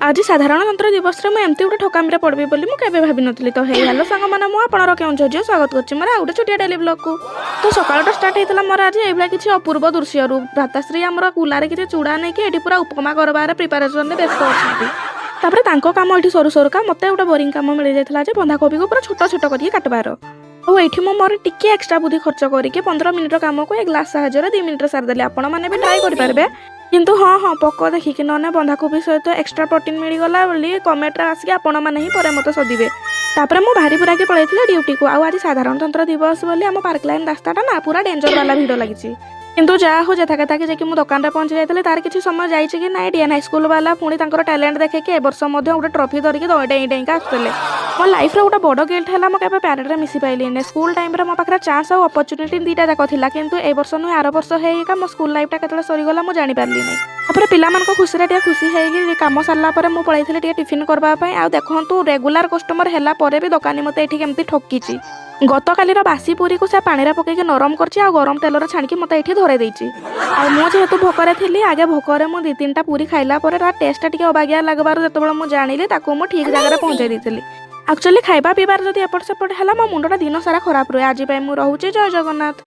ଆଜି ସାଧାରଣତନ୍ତ୍ର ଦିବସରେ ମୁଁ ଏମିତି ଗୋଟେ ଠକାମିରେ ପଡ଼ିବି ବୋଲି ମୁଁ କେବେ ଭାବିନଥିଲି। ତ ହେଇ, ହ୍ୟାଲୋ ସାଙ୍ଗମାନେ, ମୁଁ ଆପଣର କେଉଁଝର ଝିଅ ସ୍ୱାଗତ କରୁଛି ମୋର ଆଉ ଗୋଟେ ଛୋଟିଆ ଡେଲି ବ୍ଲଗକୁ। ତ ସକାଳଟା ଷ୍ଟାର୍ଟ ହେଇଥିଲା ମୋର ଆଜି ଏଇଭଳିଆ କିଛି ଅପୂର୍ବ ଦୃଶ୍ୟରୁ। ଭ୍ରାତାଶ୍ରୀ ଆମର କୁଲାରେ କିଛି ଚୁଡ଼ା ନେଇକି ଏଠି ପୁରା ଉପମା କରବାର ପ୍ରିପାରେସନରେ ବ୍ୟସ୍ତ ଅଛନ୍ତି। ତାପରେ ତାଙ୍କ କାମ ଏଠି ସରୁ ସରୁକା ମୋତେ ଗୋଟେ ବୋରିଂ କାମ ମିଳିଯାଇଥିଲା ଯେ ବନ୍ଧାକୋବିକୁ ପୁରା ଛୋଟ ଛୋଟ କରିକି କାଟବାର। ଆଉ ଏଇଠି ମୁଁ ମୋର ଟିକେ ଏକ୍ସଟ୍ରା ବୁଦ୍ଧି ଖର୍ଚ୍ଚ କରିକି 15 ମିନିଟ୍ର କାମକୁ ଏ ଗ୍ଲାସ୍ ସାହାଯ୍ୟରେ 2 ମିନିଟ୍ରେ ସାରିଦେଲି। ଆପଣମାନେ ବି ଟ୍ରାଏ କରିପାରିବେ। କିନ୍ତୁ ହଁ, ପୋକ ଦେଖିକି ନହେଲେ ବନ୍ଧାକୋବି ସହିତ ଏକ୍ସଟ୍ରା ପ୍ରୋଟିନ୍ ମିଳିଗଲା ବୋଲି କମେଣ୍ଟରେ ଆସିକି ଆପଣମାନେ ହିଁ ପରେ ମୋତେ ସଦିବେ। ତାପରେ ମୁଁ ବାହାରି ପୁରାକି ପଳେଇଥିଲି ଡ୍ୟୁଟିକୁ। ଆଉ ଆଜି ସାଧାରଣତନ୍ତ୍ର ଦିବସ ବୋଲି ଆମ ପାର୍କ ଲାଇନ୍ ରାସ୍ତାଟା ନା ପୁରା ଡେଞ୍ଜର ବାଲା ଭିଡ଼ ଲାଗିଛି। କିନ୍ତୁ ଯାହା ହଉ, ଯେଥାକେଥାକି ଯାଇକି ମୁଁ ଦୋକାନରେ ପହଞ୍ଚି ଯାଇଥିଲି। ତାର କିଛି ସମୟ ଯାଇଛି କି ନାଇଁ, ଡିଏନ୍ ହାଇସ୍କୁଲ ବାଲା ପୁଣି ତାଙ୍କର ଟ୍ୟାଲେଣ୍ଟ ଦେଖେଇକି ଏ ବର୍ଷ ମଧ୍ୟ ଗୋଟେ ଟ୍ରଫି ଧରିକି ଡେଇଁ ଡେଇଁକା ଆସୁଥିଲେ। ମୋ ଲାଇଫ୍ର ଗୋଟେ ବଡ଼ ଗିଲ୍ଟ ହେଲା, ମୁଁ କେବେ ପ୍ୟାରେଡ଼ରେ ମିଶି ପାଇଲିନି। ସ୍କୁଲ ଟାଇମ୍ରେ ମୋ ପାଖରେ ଚାନ୍ସ ଆଉ ଅପରଚ୍ୟୁନିଟି ଦୁଇଟା ଯାକ ଥିଲା। କିନ୍ତୁ ଏ ବର୍ଷ ନୁହେଁ, ଆର ବର୍ଷ ହେଇକା ମୋ ସ୍କୁଲ ଲାଇଫ୍ଟା କେତେବେଳେ ସରିଗଲା, ମୁଁ ଜାଣିପାରିଲିନି। ତାପରେ ପିଲାମାନଙ୍କ ଖୁସିରେ ଟିକେ ଖୁସି ହେଇକି କାମ ସାରିଲା ପରେ ମୁଁ ପଳେଇଥିଲି ଟିକେ ଟିଫିନ୍ କରିବା ପାଇଁ। ଆଉ ଦେଖନ୍ତୁ, ରେଗୁଲାର କଷ୍ଟମର ହେଲା ପରେ ବି ଦୋକାନୀ ମୋତେ ଏଠି କେମିତି ଠକିଛି। ଗତକାଲିର ବାସି ପୁରୀକୁ ସେ ପାଣିରେ ପକେଇକି ନରମ କରିଛି ଆଉ ଗରମ ତେଲରେ ଛାଣିକି ମୋତେ ଏଠି ଧରେଇ ଦେଇଛି। ଆଉ ମୁଁ ଯେହେତୁ ଭୋକରେ ଥିଲି, ଆଗେ ଭୋକରେ ମୁଁ ଦୁଇ ତିନିଟା ପୁରୀ ଖାଇଲା ପରେ ତା ଟେଷ୍ଟଟା ଟିକେ ଅବାଗିଆ ଲାଗିବାରୁ ଯେତେବେଳେ ମୁଁ ଜାଣିଲି, ତାକୁ ମୁଁ ଠିକ୍ ଜାଗାରେ ପହଞ୍ଚାଇ ଦେଇଥିଲି। ଆକ୍ଚୁଆଲି ଖାଇବା ପିଇବାରେ ଯଦି ଏପଟ ସେପଟ ହେଲା, ମୋ ମୁଣ୍ଡଟା ଦିନ ସାରା ଖରାପ ରୁହେ। ଆଜି ପାଇଁ ମୁଁ ରହୁଛି। ଜୟ ଜଗନ୍ନାଥ।